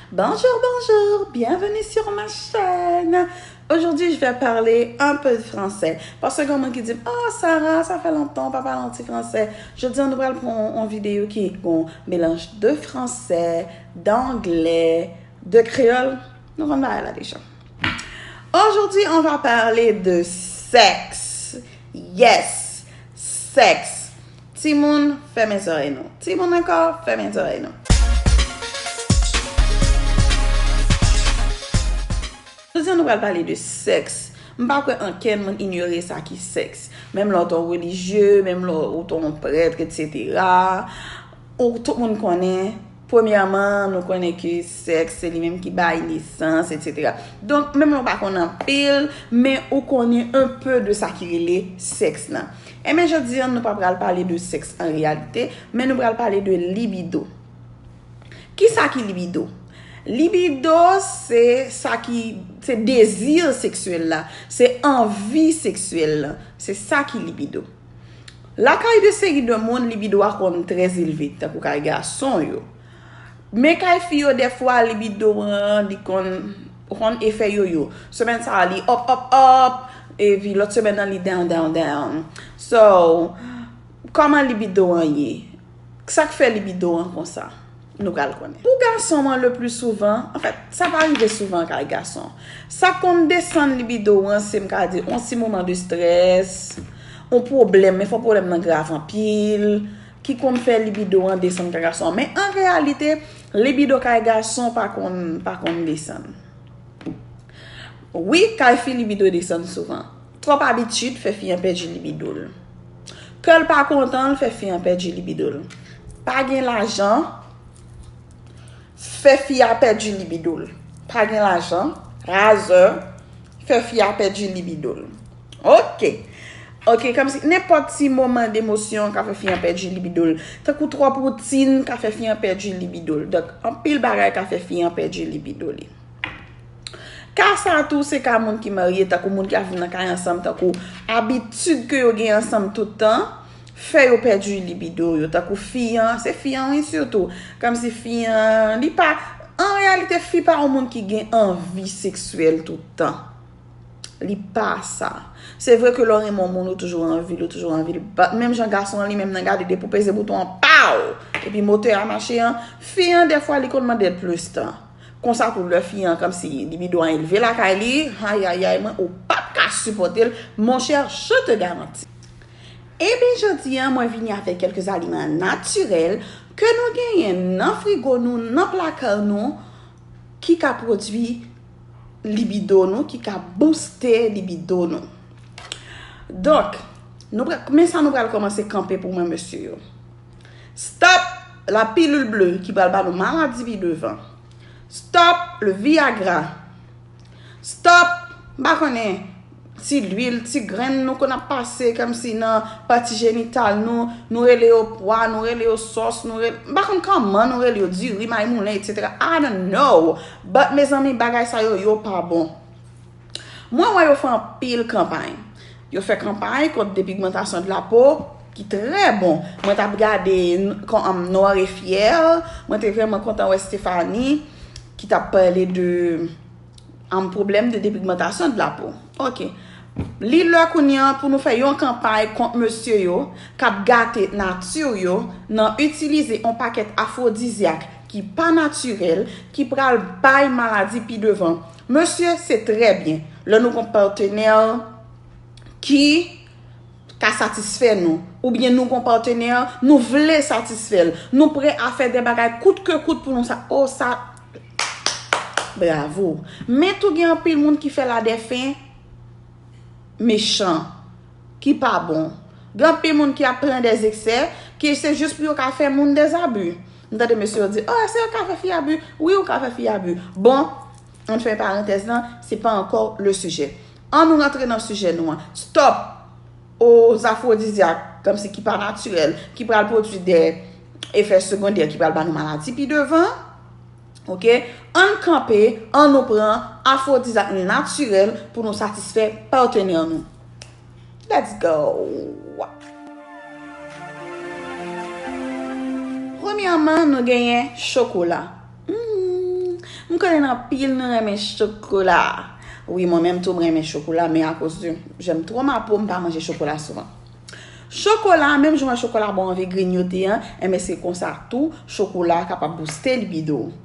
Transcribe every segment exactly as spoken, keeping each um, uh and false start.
Bonjour, bonjour, bienvenue sur ma chaîne. Aujourd'hui, je vais parler un peu de français. Parce que moun ki di, "Oh, Sarah, sa fè lontan w pa pale yon ti fransè." Jodi a, nou pral pran yon videyo ki gon melanj de fransè, d'anglè, de kreyòl. Nou konn bagay la deja. Aujourd'hui, on va parler de sexe. Yes, sexe. Timoun, fèmen zòrèy nou. Timoun ankò, fèmen zòrèy nou. Jodi a, nou pral pale de sèks. M pa kwè ankenn moun inyore sa ki sèks. Menm lè w t on relijye, menm lè w t on prèt, etsetera. Ou tout moun konnen, premyèman, nou konnen ke sèks se li menm ki bay nesans, etsetera. Donk, menm lè w pa konn anpil, men ou konnen un peu de sa ki rele sèks lan. Enben, jodi a, nou pa pral pale de sèks an reyalite, men nou pral pale de libido. Kisa ki libido? Libido se sa ki, se dezi seksyèl la, se anvi seksyèl la, se sa ki libido. Lakay de seri de moun, libido a konn trè elve, tankou kay gason yo. Men kay fi yo, dèfwa, libido an, li konn, konn efè yoyo. Semèn sa a, li up, up, up, epi lòt semèn nan, li down, down, down. So, kòman libido an ye? Sa k fè libido an konsa? Nou pral konnen. Pou gason an, le pli souvan, anfèt, sa pa rive souvan kay gason. Sa k konn desann libido an, se m ka di, on ti moman de strès, on pwoblèm, men fò pwoblèm nan grav anpil, ki konn fè libido an desann kay gason an. Men an reyalite, libido kay gason pa konn, pa konn desann. Wi, kay fi libido desann souvan. Twòp abitid fè fi an pèdi libido l. Kè l pa kontan, l fè fi an pèdi libido l. Pa gen lajan, fè fi a pèdi libido l. Pa gen lajan, razè, fè fi a pèdi libido l. Ok. Ok, kòmsi nenpòt ti moman demosyon ka fè fi an pèdi libido l. Tankou twòp woutin ka fè fi an pèdi libido l. Donk, anpil bagay ka fè fi an pèdi libido li. Ka sa tou, se ka moun ki marye, tankou moun ki ap viv nan kay ansanm, tankou abitid ke yo gen ansanm tout tan, fè yo pèdi libido yo. Tankou fi an, se fi an, wi, sitou. Kòmsi fi an, li pa, an reyalite, fi pa yon moun ki gen anvi seksyèl tout tan. Li pa sa. Se vre ke lè w renmen yon moun, ou toujou anvi l, ou toujou anvi l. But menm jan gason an li menm nan gade, depi w peze bouton an, paw! Epi motè a mache an, fi an, dèfwa, li konn mande l plis tan. Konsa tou, lè fi an, kòmsi libido an elve lakay li, ayayay, mwen, ou p ap ka sipòte l, monchè, je te garantis. Ebyen, jodi a, mwen vini avèk kèlke aliman natirèl ke nou genyen nan frigo nou, nan plaka nou, ki ka pwodui libido nou, ki ka bouste libido nou. Donk, nou pral, men sa nou pral kòmanse kanpe pou mwen, mesye yo. Stop la pilule bleue ki pral ba nou maladi pi devan. Stop le Viagra. Stop, m pa konnen, ti lwil, ti grenn nou konn ap pase kòmsi nan pati jenital nou, nou rele yo pwa, nou rele yo sòs, nou rele, m pa konn kòman nou rele yo, diri, mayi moulen, etsetera. I don't know. But, mezanmi, bagay sa yo, yo pa bon. Mwen wè yo fè anpil kanpay. Yo fè kanpay kont depigmantasyon de la po, ki trè bon. Mwen t ap gade n-, kon, um, Noir et Fier, mwen te vrèman kontan wè Stephanie, ki t ap pale de, um, pwoblèm de depigmantasyon de la po. Ok. Li lè kounye a pou nou fè yon kanpay kont mesye yo k ap gate nati yo nan itilize yon pakèt afwodizyak ki pa natirèl, ki pral bay maladi pi devan. Mesye, se trè byen lè nou gon patnè ki ka satisfè nou, oubyen nou gon patnè, nou vle satisfè l, nou prè a fè de bagay kout ke kout pou nou sa, oh, sa, bravo. Men tou gen anpil moun ki fè la dè fen mechan, ki pa bon. Gen anpil moun ki ap plen dè zeksè, ki se jis pou yo ka fè moun dè zabi. M tande mesye yo di, oh, èske yo ka fè fi abi? Wi, ou ka fè fi abi. Bon, ann fè parantèz lan, se pa ankò le sijè. Ann nou rantre nan sijè nou an. Stop aux afrodizyak, kòmsi ki pa natirèl, ki pral pwodui de efè segondè, ki pral ba nou maladi pi devan. Ok? Ann kanpe, ann nou pran afrodizyak natirèl pou nou satisfè patnè nou. Let's go! Premyèman, nou genyen chokola. Hmm, M konnen anpil nou renmen chokola. Wi, mwen menm tou m renmen chokola, men akoz de j'aime trop ma peau, m pa manje chokola souvan. Chokola, menm jan wè chokola ba w anvi grignote an, enben se konsa tou, chokola kapab booste libido w.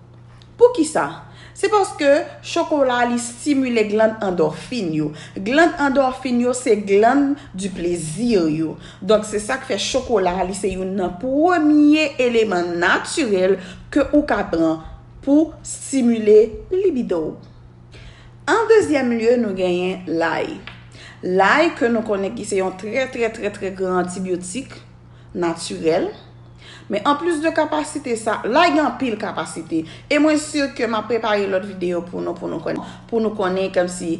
Poukisa? Se paske chokola li stimile glann andòfin yo. Glann andòfin yo se glann du plaisir yo. Donk se sa k fè chokola li se youn nan premye eleman natirèl ke ou ka pran pou stimile libido w. An dezyèm lye, nou genyen lay. Lay ke nou konnen ki se yon trè, trè, trè, trè gran antibyotik natirèl. Men anplis de kapasite sa, lay gen anpil kapasite. E mwen si ke m ap prepare lòt videyo pou nou, pou nou konnen, pou nou konnen kòmsi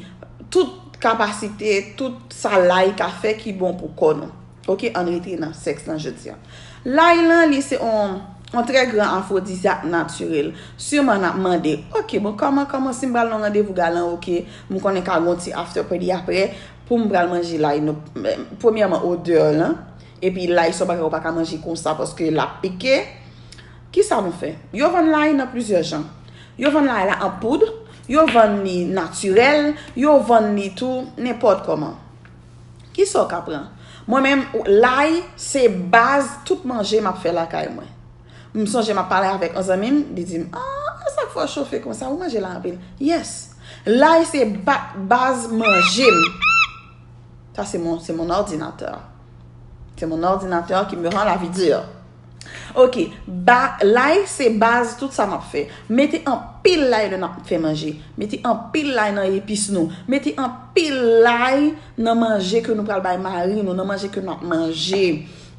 tout kapasite, tout sa lay ka fè ki bon pou kò nou. Ok, ann rete nan sèks lan jodi a. Lay lan, li se on, on trè gran afwodizyak natirèl. Siman n ap mande, ok, bon, kòman, kòman si m pral nan randevou galan, ok, m konnen ka gon ti after party apre, pou m pral manje lay, nou, premyèman, odè lan, epi lay se yon bagay ou pa ka manje konsa paske l ap pike. Kisa nou fè? Yo vann lay nan plizyè jan. Yo vann lay la an poud, yo vann li natirèl, yo vann li tou nenpòt kòman. Kisa w ka pran? Mwen menm, lay se baz tout manje m ap fè lakay mwen. M sonje m ap pale avèk yon zanmi m, li di m, ah, sa k fè w chofe konsa, ou manje lay anpil. Yes. Lay se ba, baz manje m. Sa se mon, se mon ordinateur. C'est mon ordinateur qui me rend la vie dure. Ok, ba, lay se baz tout sa n ap fè. Mete anpil lay lè n ap fè manje. Mete anpil lay nan epis nou. Mete anpil lay nan manje ke nou pral bay mari nou, nan manje ke n ap manje.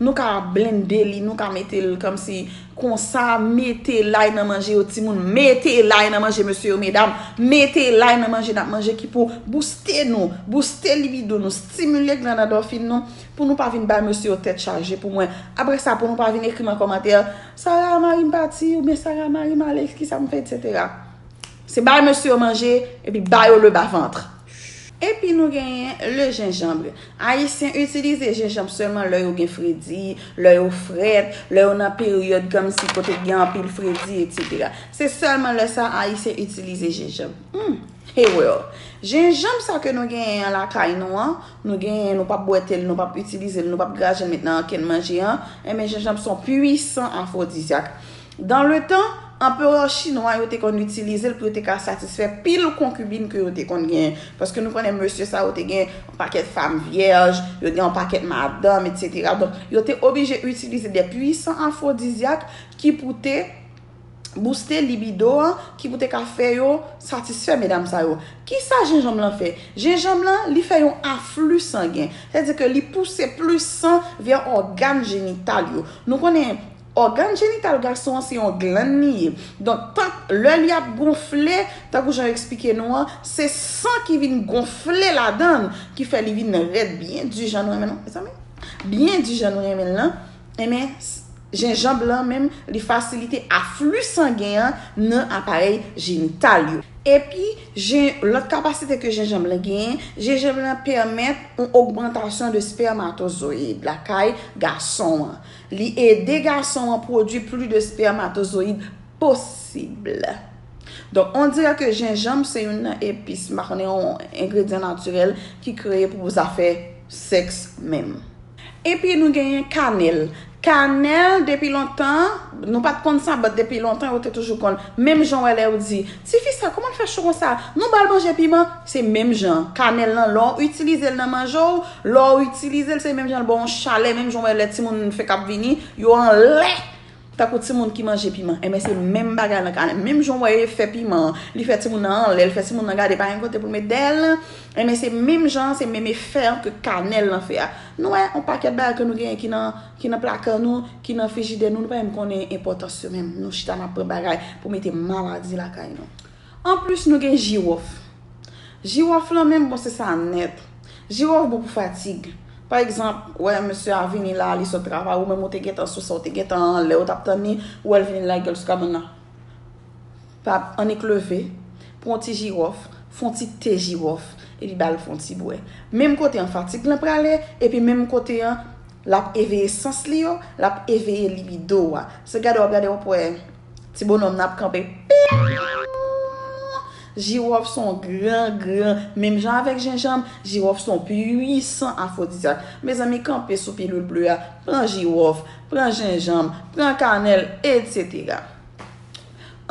Nou ka blende li, nou ka mete l kòmsi konsa, mete lay nan manje yo, timoun, mete lay nan manje mesye yo, medam, mete lay nan manje n ap manje ki pou booste nou, booste libido nou, stimile glann andòfin nou, pou nou pa vin bay mesye yo tèt chaje pou mwen. Apre sa, pou nou pa vin ekri m an kòmantè, Sarah, mari m pati, oubyen Sarah, mari m ale, kisa m fè, etsetera. Se bay mesye yo manje, epi ba yo le bas ventre. Epi nou genyen le gingembre. Ayisyen itilize jenjanm sèlman lè yo gen fredi, lè yo frèt, lè yo nan peryòd kòmsi kote gen anpil fredi, etsetera. Se sèlman lè sa Ayisyen itilize jenjanm. Hmm. Hey well. Jenjanm sa ke nou genyen an lakay nou an, nou genyen, nou p ap bwete l, nou p ap itilize l, nou p ap graje l met nan ankenn manje an, enben jenjanm se yon pwisan afwodizyak. Dans le temps, anperè chinwa yo te konn itilize l pou yo te ka satisfè pil konkibin ke yo te konn genyen. Paske nou konnen mesye sa yo te gen yon pakèt fanm vyèj, yo gen yon pakèt madanm, etsetera. Donk, yo te oblije itilize de pwisan afwodizyak ki pou te booste libido an, ki pou te ka fè yo satisfè medam sa yo. Kisa jenjanm lan fè? Jenjanm lan, li fè yon afli sangen. Sètadi ke li pouse plis san vè ògàn jenital yo. Nou konnen ògàn jenital gason an se yon glann li ye. Donk, tan, lè li ap gonfle, tankou jan yo eksplike nou an, se san ki vin gonfle ladan l ki fè li vin rèd byen di jan nou renmen non, mezanmi. Byen di jan nou renmen l lan. Enben, s-, jenjanm lan menm, li fasilite afli sangen an nan aparèy jenital yo. Epi, jen-, lòt kapasite ke jenjanm lan genyen, jenjanm lan pèmèt yon ogmantasyon de spèmatozoyid lakay gason an. Li ede gason an pwodui plis de spèmatozoyid posib. Donk, on dirè ke jenjanm se youn nan epis, m pa konnen, yon engredyan natirèl ki kreye pou zafè sèks menm. Epi nou genyen kanèl. Kanèl, depi lontan, nou pa t konn sa, but depi lontan, yo te toujou konn. Menm jan w wè lè yo di, "Tifi sa, kòman l fè cho konsa? Nou ba l manje piman?" Se menm jan. Kanèl lan, lè w itilize l nan manje w, lè w itilize l, se menm jan l ba w yon chalè, menm jan w wè lè timoun fenk ap vini, yo anlè. Tankou timoun ki manje piman, enben se menm bagay lan kanèl. Menm jan w wè efè piman an, li fè timoun nan anlè, li fè timoun nan gade pa gen kote pou l met dèyè l, enben se menm jan, se menm efè an ke kanèl lan fè a. Nou wè, yon pakèt bagay ke nou genyen ki nan, ki nan plaka nou, ki nan frijidè nou, nou pa menm konnen enpòtans yo menm. Nou chita n ap pran bagay pou mete maladi lakay nou. Anplis, nou gen jiwòf. Jiwòf lan menm, bon, se sa nèt. Jiwòf bon pou fatig. Pa egzanp, wè, mesye a vini la, li sot travay, ou menm ou te gentan sou sa, ou te gentan anlè, ou t ap tann li, ou wè l vini la, gèl sou kabann nan. Pap, annik leve, pran yon ti jiwòf, fè yon ti te jiwòf, epi ba l fè yon ti bwè. Menm kote an fatig lan prale, epi menm kote an, l ap eveye sans li yo, l ap eveye libido a. Se gade w ap gade w ap wè ti bonòm nan ap kanpe. Piu! Jiwòf se yon gran, gran, menm jan avèk jenjanm, jiwòf se yon pwisan afwodizyak. Mezanmi, kanpe sou pilil ble a, pran jiwòf, pran jenjanm, pran kanèl, etsetera.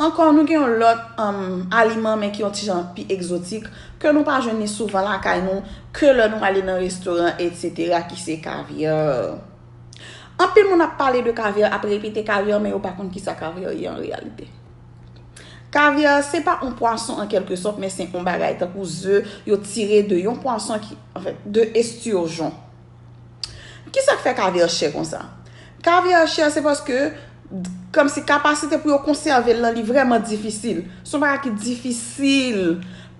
Ankò, nou gen yon lòt, um, aliman, men ki yon ti jan pi egzotik, ke nou pa jwenn li souvan lakay nou, ke lè nou ale nan restoran, etsetera, ki se kavyè. Anpil moun ap pale de kavyè, ap repete kavyè, men yo pa konn kisa kavyè ye an reyalite. Kavyè, se pa yon pwason an kèlke sòt, men se yon bagay tankou ze yo tire de yon pwason ki, anfen, de estirjon. Kisa k fè kavyè chè konsa? Kavyè chè, se paske, kòmsi kapasite pou yo konsève l lan, li vrèman difisil. Se yon bagay ki difisil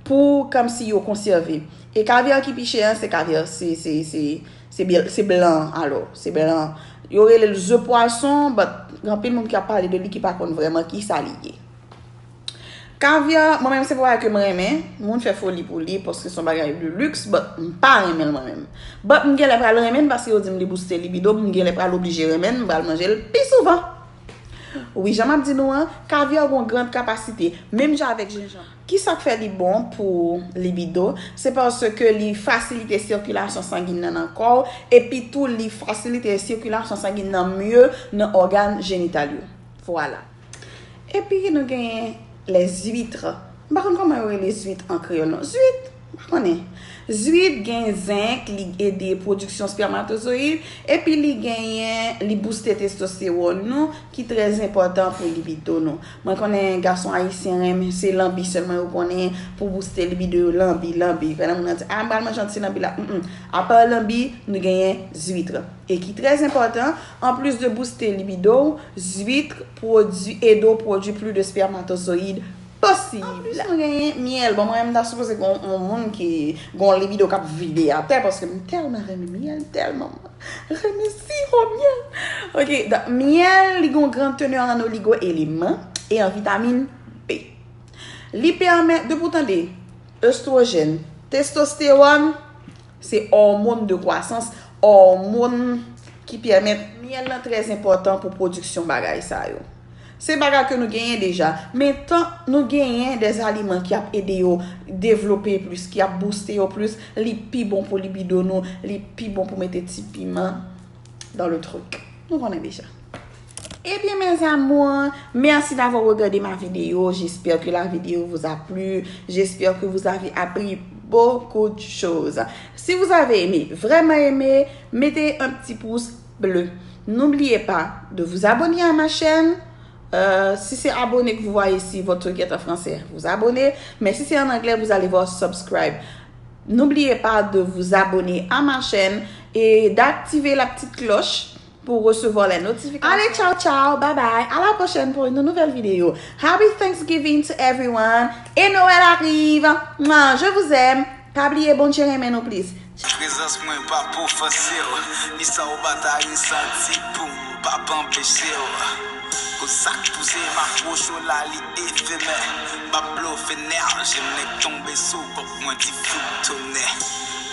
pou, kòmsi yo konsève. E kavyè ki pi chè an, se kavyè, se, se, se, se bl-, se blan, alò, se blan. Yo rele l ze pwason, but gen anpil moun ki ap pale de li ki pa konn vrèman kisa li ye. Kavyè, mwen menm se pa bagay ke mwen renmen, moun fè foli pou li, paske se yon bagay de luxe, but m pa renmen l mwen menm. But m genlè pral renmen l paske yo di m li booste libido m, m genlè pral oblije renmen l, m pral manje l pi souvan. Wi, jan m ap di nou an, kavyè gen yon gran kapasite, menm jan avèk jenjanm. Kisa k fè li bon pou libido? Se paske li fasilite sikilasyon sangin nan nan kò w, epi tou li fasilite sikilasyon sangin nan mye nan ògàn jenital yo. Vwala. Epi nou genyen les huîtres. M pa konn kòman yo rele zwit an kreyòl non. Zwit? M pa konnen. Zwit gen zenk, li ede pwodiksyon spèmatozoyid, epi li genyen, li booste testostewòn nou, ki trè enpòtan pou libido nou. Mwen konnen gason ayisyen renmen, se lanbi sèlman yo konnen pou booste libido yo, lanbi, lanbi. Pandan moun nan di, a, m pral manje yon ti lanbi la. Mm, mm. Apa lanbi, nou genyen zwit. E ki trè enpòtan, anplis de booste libido w, zwit pwodui, ede w pwodui plis de spèmatozoyid posib. Anplis, nou genyen myèl. Bon, mwen menm, m ta sipoze gen yon, yon moun ki gen yon libido k ap vide atè, paske m tèlman renmen myèl, tèlman renmen siwo myèl. Ok, donk, myèl, li gen yon gran teneur an oligo eleman e an vitamin B. Li pèmèt, depi w tande estwojèn, testostewòn, se òmòn de kwasans, òmòn ki pèmèt myèl lan trè enpòtan pou pwodiksyon bagay sa yo. Se bagay ke nou genyen deja, men tan nou genyen de aliman ki ap ede yo devlope plis, ki ap booste yo plis, li pi bon pou libido nou, li pi bon pou mete ti piman dans le truc. Nou konnen deja. Eh bien, mes amours, merci d'avoir regardé ma vidéo. J'espère que la vidéo vous a plu. J'espère que vous avez appris beaucoup de choses. Si vous avez aimé, vraiment aimé, mettez un petit pouce bleu. N'oubliez pas de vous abonner à ma chaîne. Euh, si c'est abonné que vous voyez ici, votre requête en français, vous abonnez. Mais si c'est en anglais, vous allez voir subscribe. N'oubliez pas de vous abonner à ma chaîne et d'activer la petite cloche pour recevoir les notifications. Allez, ciao, ciao, bye bye. À la prochaine pour une nouvelle vidéo. Happy Thanksgiving to everyone. Et Noël arrive. Mouah, je vous aime. Pa bliye Bondye renmen nou plis. Prezans mwen pa pou fòse w, ni sa w pa ta resanti pou m pa p anpeche w. Pou sa k pouse m apwoche w la, li efemè. M ap blofe nèj, m nèk tonbe sou kòk mwen ti fout tonè.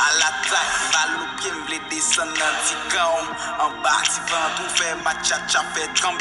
Alatak, bal ou pye m vle desann nan ti kan w. Anba ti vant ou fè m a tchatcha fè tanm